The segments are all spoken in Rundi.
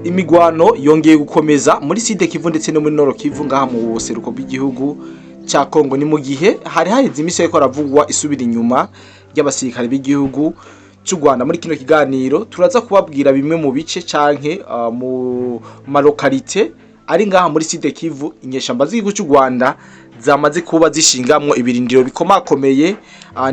Imigwano yongeye gukomeza muri Sud Kivu ndetse no muri Nord Kivu, ngaha mu buseruko bw'igihugu ca Kongo. Ni mu gihe hari haheze imisi yariko haravugwa isubira inyuma ry'abasirikare b'igihugu cy'u Rwanda. Muri kino kiganiro turaza kubabwira bimwe mu bice canke mu ma localités ari ngaha muri Sud Kivu inyeshamba z'igihugu cy'u Rwanda zamaze kuba zishingamwo ibirindiro bikomakomeye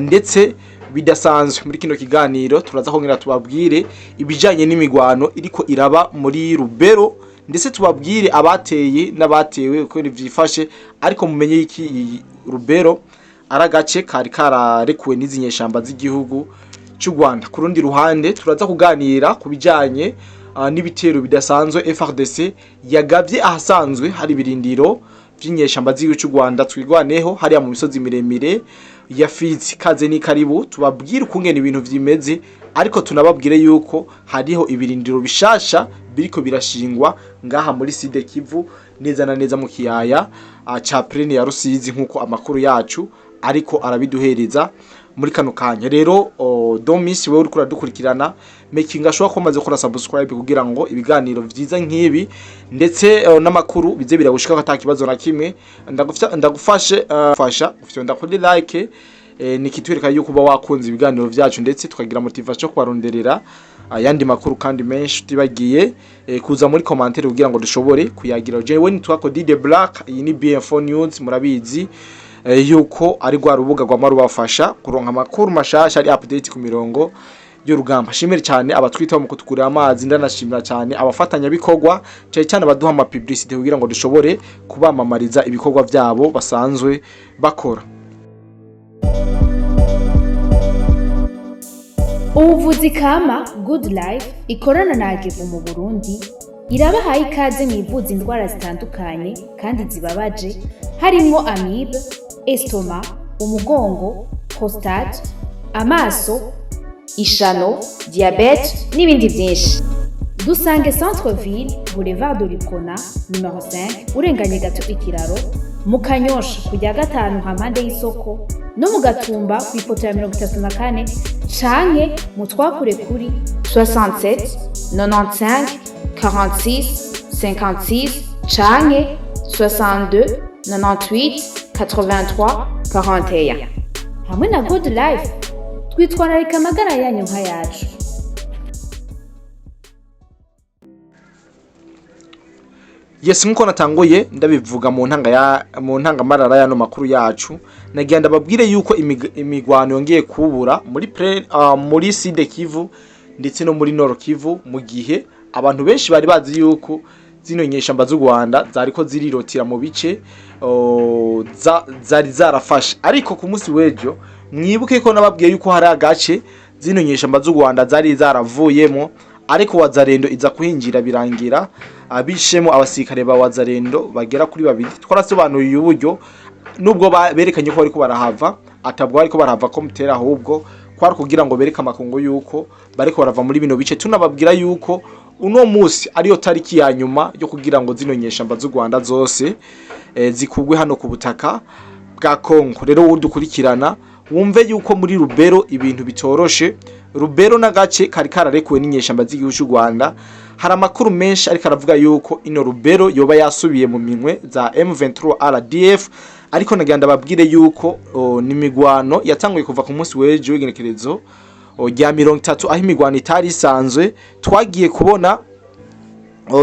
ndetse bidasanzwe. Muri kino kiganiro turaza kongera tubabwire ibijanye n'imigwano iriko iraba muri Rubero, ndetse tubabwire abateye n'abatewe uko vyifashe. Ariko mumenye iki: iyi Rubero ari agace kari kararekuwe n'izi nyeshamba z'igihugu cy'u Rwanda. Ku rundi ruhande, turaza kuganira ku bijanye n'ibitero bidasanzwe FARDC yagavye ahasanzwe hari ibirindiro vy'inyeshamba z'igihugu cy'u Rwanda, Twirwaneho, hariya mu misozi miremire ya Fizi. Kaze ni karibu, tubabwire ukungene ibintu vyimeze, ariko tunababwire yuko hariho ibirindiro bishasha biriko birashingwa ngaha muri Sud Kivu, neza na neza mu kiyaya ca Plaine ya Rusizi, nkuko amakuru yacu ariko arabiduhereza muri kano kanya. Rero don't miss, wewe uriko uradukurikirana, making sure ko umaze gukora subscribe kugira ngo ibiganiro vyiza nk'ibi ndetse n'amakuru bize biragushika ata kibazo na kimwe. Ndagufashe fasha ufyonda kuri like, nikitwereka yuko uba wakunze ibiganiro vyacu, ndetse tukagira motivation yo kubaronderera ayandi makuru kandi menshi. Utibagiye kuza muri commentaire kugira ngo dushobore kuyagira. Jewe nitwa Cody Black, iyi ni BM4 News. Murabizi yuko ari rwa rubuga rwama rubafasha kuronka amakuru mashasha ari update ku mirongo y'urugamba. Shimire cyane abatwitaho mu kutugurira amazi, ndanashimira cyane abafatanyabikorwa, cyane cyane abaduha ama publicity kugira ngo dushobore kubamamariza ibikorwa byabo basanzwe bakora. Ubuvuzi kama Good Life ikorana na Agevu mu Burundi irabahaye ikaze mwivuza indwara zitandukanye kandi zibabaje, harimwo amibe, estomac, umugongo, prostate, amaso, ishano, diabète n'ibindi byinshi. Dusange Centre Ville, Boulevard de l'Uprona numéro 5, urenganye gato ikiraro mu Kanyosha, kujya gatanu hampande y'isoko, no mu Gatumba ku ipoto ya 34, canke mu twakure kuri 67 95 46 56 canke 62 98 83 41. Hamwe na Good Life twitwararika amagara yanyu nk'ayacu. Yes, nkuko natanguye ndabivuga mu ntangamarara y'ano makuru yacu, nagira ndababwire yuko imigwano yongeye kubura muri Sud Kivu ndetse no muri Nord Kivu, mu gihe abantu benshi bari bazi yuko zino nyeshamba z'u Rwanda zariko zirirotira mu bice zari zarafashe. Ariko ku munsi w'ejo, mwibuke ko nababwiye yuko hari agace zino nyeshamba z'u Rwanda zari zaravuyemo, ariko Wazalendo iza kuhinjira, birangira abishemo abasirikare ba Wazalendo bagera kuri babiri. Twarasobanuye uburyo nubwo berekanye ko bariko barahava, atabwo bariko barahava ko mutera, ahubwo kwari kugira ngo bereke amakungu yuko bariko barava muri bino bice. Tunababwira yuko uno munsi ariyo tariki ya nyuma yo kugira ngo zino nyeshamba z'u Rwanda zose zikugwe hano ku butaka bwa Kongo. Rero udukurikirana wumve yuko muri Rubero ibintu bitoroshe. Rubero n'agace kari kararekuwe n'inyeshamba z'igihugu cy'u Rwanda. Hari amakuru menshi ariko aravuga yuko ino Rubero yoba yasubiye mu minwe za M23 RDF, ariko nagira ndababwire yuko n'imigwano yatanguye kuva ku munsi w'ejo w'igenekerezo rya 30, aho imigwano itari isanzwe. Twagiye kubona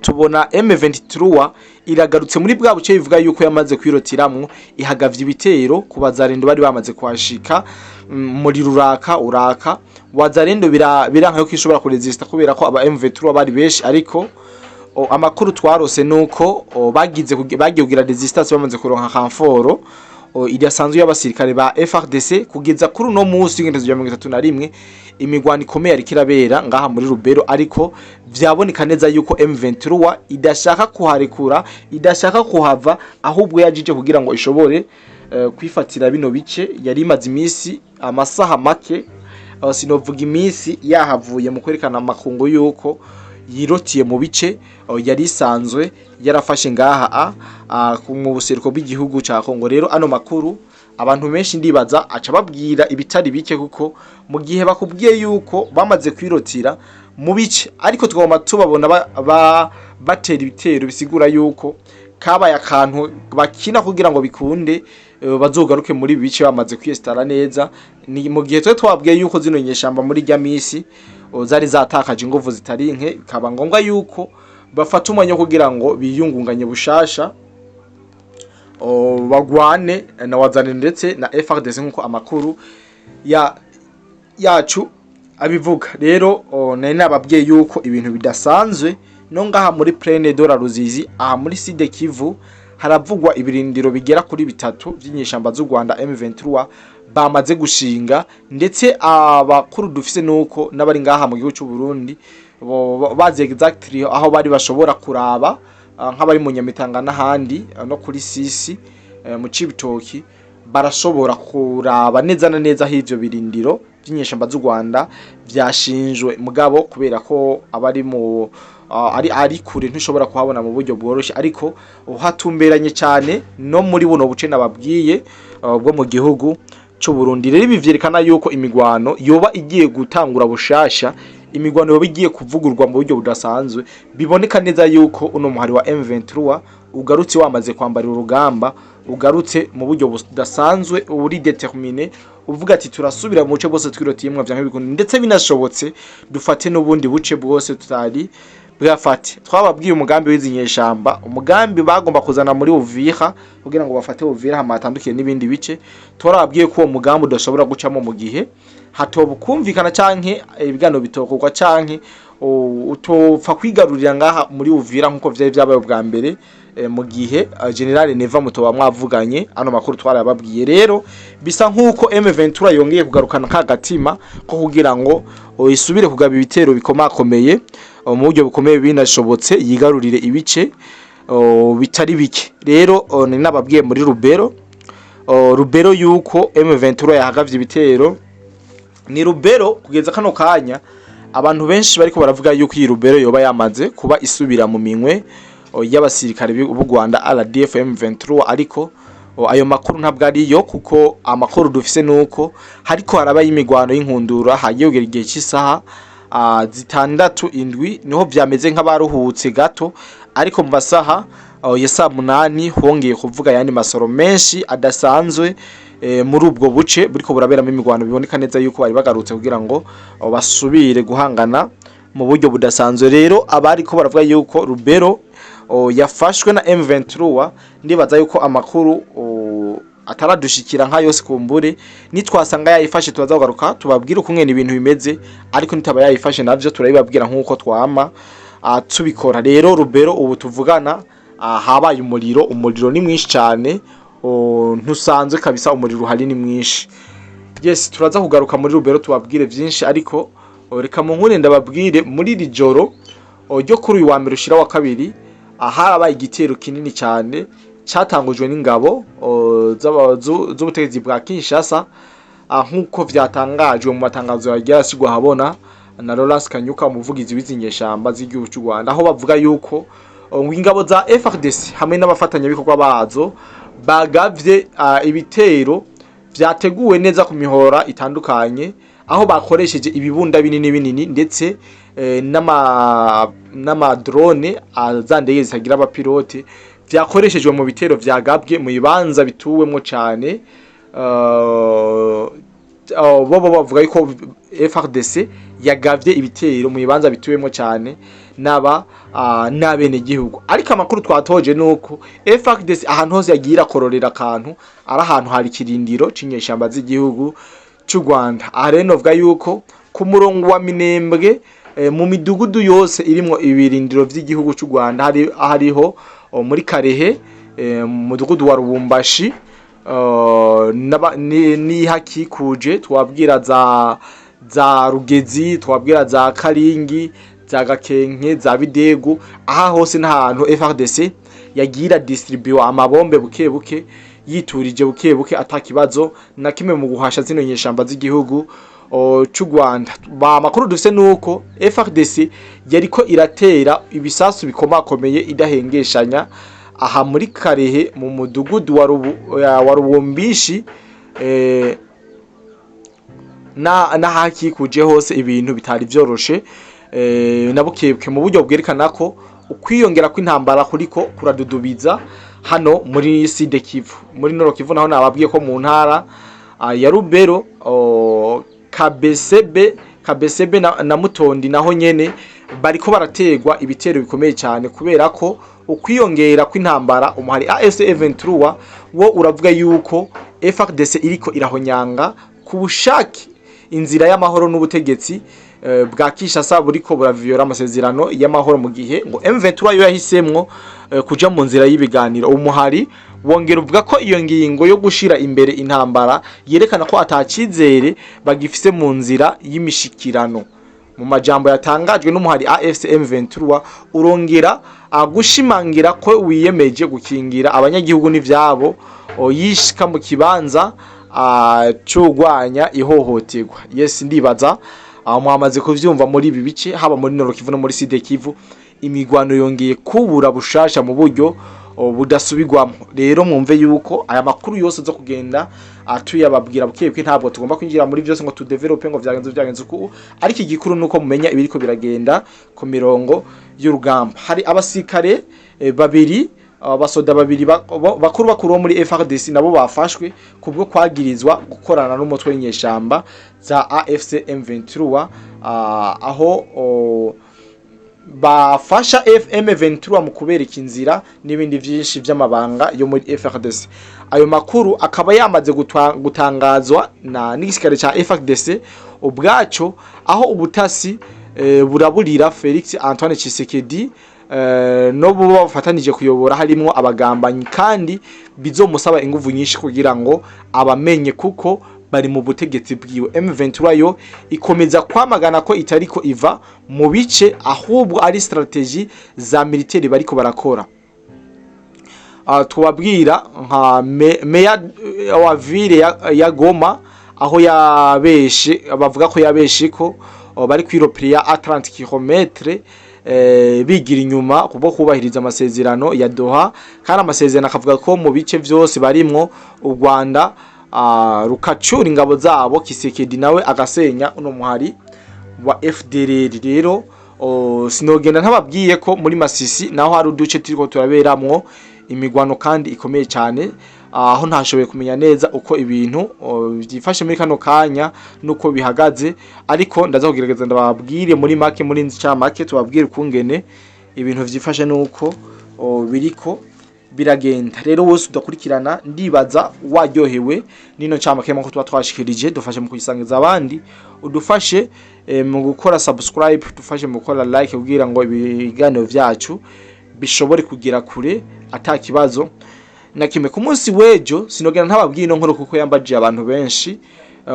tubona M23 iragarutse muri bwa buce bivuga yuko yamaze kwirotiramwo, ihagavye ibitero ku Bazarendo bari bamaze kuhashika muri ruraka uraka. Wazarendo biranka yuko ishobora kuresista kubera ko aba M23 bari benshi, ariko amakuru twarose nuko bagiye kugira resistance bamaze kuronka renfort idasanzwe y'abasirikare ba FARDC. Kugeza kuri uno munsi w'ingenzi ya 31, imigwano ikomeye ariko irabera ngaha muri Rubero, ariko vyaboneka neza yuko M23 idashaka kuharekura, idashaka kuhava, ahubwo yajije kugira ngo ishobore kwifatira bino bice yari imaze iminsi, amasaha make, sinovuga iminsi, yahavuye mu kwerekana amakungu yuko yirotiye mu bice yari isanzwe yarafashe ngaha mu buseruko bw'igihugu ca Kongo. Rero ano makuru abantu benshi ndibaza aca babwira ibitari bike, kuko mu gihe bakubwiye yuko bamaze kwirotira mu bice, ariko tugomba tubabona batera ibitero, bisigura yuko kabaye akantu bakina kugira ngo bikunde bazogaruke muri ibi bice bamaze kwiyesitara neza. Ni mu gihe twe twabwiye yuko zino nyeshamba muri rya misi zari zatakaje inguvu zitari nke, bikaba ngombwa yuko bafata umwanya kugira ngo biyungunganye bushasha, bagwane na Wazalendo ndetse na FARDC, nkuko amakuru ya yacu abivuga. Rero nari nababwiye yuko ibintu bidasanzwe no ngaha muri Plaine de la Ruzizi, aha muri Sud Kivu, haravugwa ibirindiro bigera kuri bitatu by'inyeshamba z'u Rwanda M23 bamaze gushinga. Ndetse abakuru dufise nuko n'abari ngaha mu gihugu cy'u Burundi bazi exactly aho bari, bashobora kuraba nk'abari mu Nyamitanga n'ahandi, no kuri Sisi mu Cibitoki, barashobora kuraba neza na neza aho ivyo birindiro by'inyeshamba z'u Rwanda vyashinjwe. Mugabo kubera ko abari mu ari kure, ntushobora kuhabona mu buryo bworoshye, ariko uhatumberanye cyane no muri buno buce nababwiye bwo mu gihugu c'u Burundi. Rero ibi vyerekana yuko imigwano yoba igiye gutangura bushasha, imigwano yoba igiye kuvugurwa mu buryo budasanzwe. Biboneka neza yuko uno muhari wa M23 ugarutse wamaze kwambarira urugamba, ugarutse mu buryo budasanzwe, uri déterminé, uvuga ati: "Turasubira mu buce bwose twirotiyemwo vyanke bikunda, ndetse binashobotse dufate n'ubundi buce bwose tutari bwafate." Twababwiye umugambi w'izi nyeshamba, umugambi bagomba kuzana muri Uvira kugira ngo bafate Uvira hama hatandukiye n'ibindi bice. Twarababwiye ko uwo mugambi udashobora gucamo mu gihe hatoba kumvikana canke ibiganiro bitokorwa, canke utopfa kwigarurira ngaha muri Uvira nkuko vyari vyabaye ubwa mbere mu gihe General Neva mutoba mwavuganye. Ano makuru twarababwiye. Rero bisa nkuko M23 yongeye kugarukana ka gatima ko kugira ngo isubire kugaba ibitero bikomakomeye mu buryo bukomeye, binashobotse yigarurire ibice bitari bike. Rero ni nababwiye muri Rubero, Rubero yuko M23 yahagavye ibitero ni Rubero. Kugeza kano kanya abantu benshi bariko baravuga yuko iyi Rubero yoba yamaze kuba isubira mu minwe y'abasirikare b'u Rwanda RDF M23, ariko ayo makuru ntabwo ariyo, kuko amakuru dufise nuko hariko haraba imigwano y'inkundura. Hagiye kugera igihe cy'isaha 6, 7, niho vyameze nk'abaruhutse gato, ariko mu masaha ya saa 8 hongeye kuvuga ayandi masoro menshi adasanzwe muri ubwo buce buriko buraberamo imigwano. Biboneka neza yuko bari bagarutse kugira ngo basubire guhangana mu buryo budasanzwe. Rero abariko baravuga yuko Rubero yafashwe na M23, ndibaza yuko amakuru ataradushikira nka yose. Kumbure nitwasanga yayifashe turaza kugaruka tubabwire ukungene ibintu bimeze, ariko nitaba yayifashe navyo turabibabwira nkuko twama tubikora. Rero Rubero ubu tuvugana habaye umuriro, umuriro ni mwinshi cyane, ntusanzwe kabisa, umuriro uhari ni mwinshi. Yes, turaza kugaruka muri Rubero tubabwire vyinshi, ariko reka mu nkure ndababwire muri iri joro ryo kuri uyu wa mbere ushira wa kabiri harabaye igitero kinini cyane catangujwe n'ingabo z'ubutegetsi bwa Kinshasa, nk'uko vyatangajwe mu matangazo yagiye asigwa ahabona na Lawrence Kanyuka, umuvugizi w'izi nyeshamba z'igihugu cy'u Rwanda, aho bavuga yuko ngo ingabo za FARDC hamwe n'abafatanyabikorwa bazo bagavye ibitero vyateguwe neza ku mihora itandukanye, aho bakoresheje ibibunda binini binini ndetse n'ama drone, za ndege zitagira abapilote, vyakoreshejwe mu bitero vyagabwe mu bibanza bituwemwo cane. Bo bavuga yuko FARDC yagavye ibitero mu bibanza bituwemwo cane n'aba n'abenegihugu, ariko amakuru twatoje nuko FARDC ahantu hose yagiye irakororera akantu ari ahantu hari ikirindiro c'inyeshamba z'igihugu c'u Rwanda. Aha rero novuga yuko ku murongo wa Minembwe, mu midugudu yose irimwo ibirindiro vy'igihugu c'u Rwanda, hari hariho muri Karehe, mu mudugudu wa Rubumbashi n'ihakikuje, twabwira za Rugezi, twabwira za Karingi, za Gakenke, za Bidegu, aha hose n'ahantu FARDC yagira distribuer amabombe buke buke, yiturije buke buke atakibazo na kimwe mu guhasha zino nyeshamba z'igihugu c'u Rwanda. Ba makuru dufise nuko FARDC yariko iratera ibisasu bikomakomeye idahengeshanya aha muri Karehe mu mudugudu wa Rubumbishi na n'ahakikuje hose, ibintu bitari vyoroshe. na bukebwe mu buryo bwerekana ko ukwiyongera kw'intambara kuriko kuradudubiza hano muri Sud Kivu. Muri Nord Kivu naho nababwiye ko mu ntara ya Rubero, Kabesebe na Mutondi naho nyene bariko barategwa ibitero bikomeye cyane kubera ko ukwiyongera kw'intambara. Umuhari AFC M23 wo uravuga yuko FARDC iriko irahonyanga ku bushake inzira y'amahoro n'ubutegetsi bwa Kinshasa buriko buraviyora amasezerano y'amahoro, mu gihe ngo M23 yo yahisemwo kuja mu nzira y'ibiganiro. Umuhari wongera uvuga ko iyo ngingo yo gushira imbere intambara yerekana ko atacizere bagifise mu nzira y'imishikirano. Mu majambo yatangajwe n'umuhari AFC M23, urongera agushimangira ko wiyemeje gukingira abanyagihugu n'ivyabo, yishika mu kibanza cugwanya ihohoterwa. Yes, ndibaza mwamaze kuvyumva muri ibi bice, haba muri Nord Kivu no muri Sud Kivu, imigwano yongeye kubura bushasha mu buryo budasubirwamo. Rero mwumve yuko aya makuru yose zo kugenda tuyababwira buke. Ntabwo tugomba kwinjira muri byose ngo tudevelope ngo vyagenze uku, ariko igikuru nuko mumenya ibiriko biragenda ku mirongo y'urugamba. Hari abasirikare babiri, abasoda babiri bakuru bakuru bo muri FARDC nabo bafashwe kubwo kwagirizwa gukorana n'umutwe w'inyeshamba za AFC M23, aho bafasha FM23 mu kubereka inzira n'ibindi vyinshi vy'amabanga yo muri FARDC. Ayo makuru akaba yamaze gutangazwa na n'igisirikare ca FARDC ubwaco, aho ubutasi buraburira Felix Antoine Tshisekedi no buba bafatanije kuyobora harimwo abagambanyi, kandi bizomusaba inguvu nyinshi kugira ngo abamenye kuko bari mu butegetsi bwiwe. M23 yo ikomeza kwamagana ko itariko iva mu bice, ahubwo ari strategie za militaire bariko barakora. Tubabwira nka meya wa ville ya Goma, aho yabeshe, bavuga ko yabeshe ko bari kwiropria a 30 km, bigira inyuma kubwo kubahiriza amasezerano ya Doha, kandi amasezerano akavuga ko mu bice vyose barimwo u Rwanda rukacura ingabo zabo, Kisekedi nawe agasenya uno muhari wa FDLR. Rero sinogenda ntababwiye ko muri Masisi naho hari uduce turiko turaberamwo imigwano kandi ikomeye cyane, aho ntashoboye kumenya neza uko ibintu byifashe muri kano kanya nuko bihagaze, ariko ndaza kugerageza ndababwire muri make, muri ncamake tubabwire ukungene ibintu vyifashe nuko biriko biragenda. Rero wose udakurikirana, ndibaza waryohewe nino ncamake nkuko tuba twashikirije. Dufashe mu kuyisangiza abandi, udufashe mu gukora subscribe, dufashe mu gukora like, kugira ngo ibiganiro vyacu bishobore kugera kure ata kibazo na kimwe. Ku munsi w'ejo sinogera ntababwiye ino nkuru kuko yambajiye abantu benshi.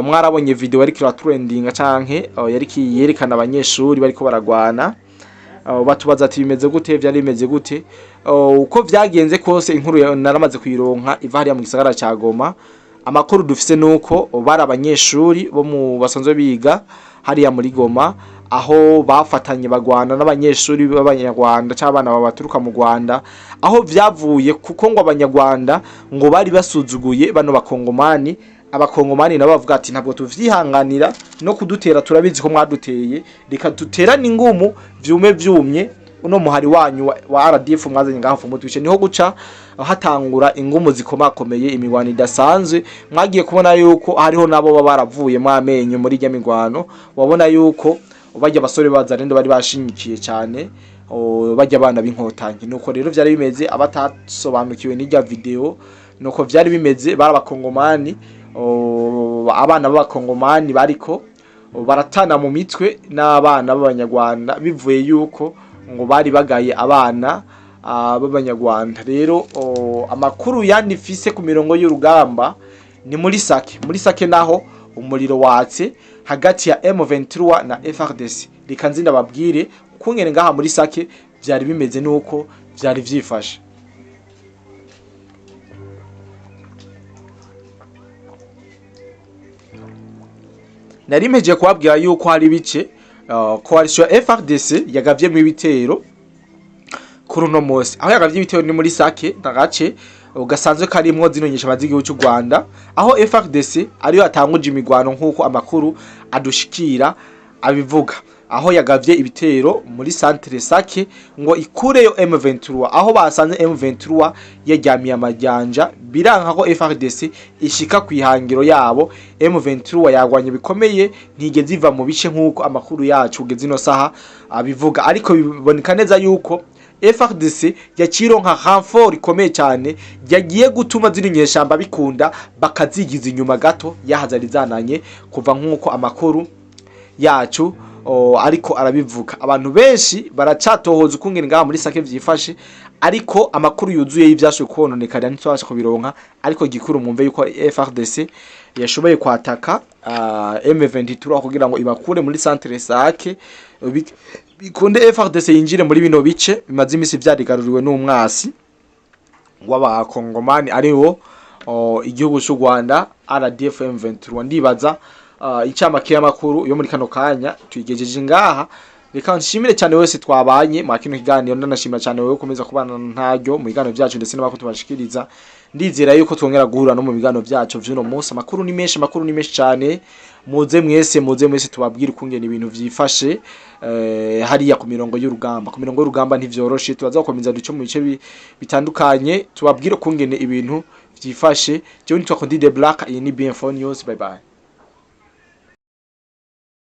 Mwarabonye video yariko iratrendinga canke yariko yerekana abanyeshuri bariko baragwana. Batubaza ati bimeze gute, vyari bimeze gute? Uko vyagenze kose, inkuru naramaze kuyironka iva hariya mu gisagara ca Goma. Amakuru dufise nuko bari abanyeshuri bo mu basanzwe biga hariya muri Goma, aho bafatanye bagwana n'abanyeshuri b'abanyarwanda cyangwa abana baturuka mu Rwanda, aho vyavuye kuko ngo abanyarwanda ngo bari basuzuguye bano bakongomani. Abakongomani nabo bavuga ati ntabwo tuvyihanganira no kudutera, turabizi ko mwaduteye, reka duterane ingumu vyume vyumye, uno muhari wanyu wa RDF mwazanye ngaho mutwice. Niho guca hatangura ingumu zikomakomeye, imigwano idasanzwe. Mwagiye kubona yuko hariho nabo baba baravuyemo amenyo muri irya migwano. Wabona yuko bajya abasore bazarendo bari bashinyikiye cyane bajya abana b'inkotanyi. Nuko rero vyari bimeze, abatasobanukiwe n'irya video, nuko vyari bimeze. Bari abakongomani, abana b'abakongomani bariko baratana mu mitwe n'abana b'abanyarwanda, bivuye yuko ngo bari bagaye abana b'abanyarwanda. Rero amakuru yandi mfise ku mirongo y'urugamba ni muri Sake. Muri Sake naho umuriro watse hagati ya M23 na FARDC. Reka nzi ndababwire ukungene ngaha muri Sake vyari bimeze nuko vyari vyifashe. Nari mpejeje kubabwira yuko hari ibice coalition ya FARDC yagavyemo ibitero kuri uno munsi. Aho yagavye ibitero ni muri Sake, nagace gasanzwe karimwo zino nyeshamba z'igihugu cy'u Rwanda, aho FARDC ariyo yatanguje imigwano nkuko amakuru adushikira abivuga. Aho yagavye ibitero muri centre Sake ngo ikureyo M23, aho basanze M23 yaryamiye amajanja, biranka ko FARDC ishika ku ihangiro yabo. M23 yagwanye bikomeye, ntigeze iva mu bice nk'uko amakuru yacu ugeze ino saha abivuga, ariko biboneka neza yuko FARDC yacironka renfort ikomeye cyane yagiye gutuma zino nyeshamba bikunda bakazigiza inyuma gato yahazari zananye kuva, nk'uko amakuru yacu ariko arabivuga. Abantu benshi baracatohoza ukungene ngaha muri Sake vyifashe, ariko amakuru yuzuye y'ivyashoboye kononekara ntitwabasha kubironka. Ariko gikuru mwumve yuko FARDC yashoboye kwataka M23 kugira ngo ibakure muri centre Sake, bikunde FARDC yinjire muri bino bice bimaze imisi vyarigaruriwe n'umwasi w'abakongomani, ariwo igihugu cy'u Rwanda RDF M23. Ndibaza incamake y'amakuru yo muri kano kanya tuyigejeje ngaha. Reka nshimire cyane wese twabanye mwa kino kiganiro, ndanashimira cyane wewe ukomeza kubana ntaryo mu biganiro byacu ndetse n'abako tubashikiriza. Ndizera yuko twongera guhura no mu biganiro byacu vy'uno munsi. Amakuru ni menshi, amakuru ni menshi cyane. Muze mwese, muze mwese tubabwire ukungene ibintu vyifashe hariya ku mirongo y'urugamba. Ku mirongo y'urugamba ntivyoroshe. Turaza gukomeza duce mu bice bitandukanye, tubabwire ukungene ibintu vyifashe. Jewe nitwa Kondi de Black, iyi ni BM4 News. Bye bye.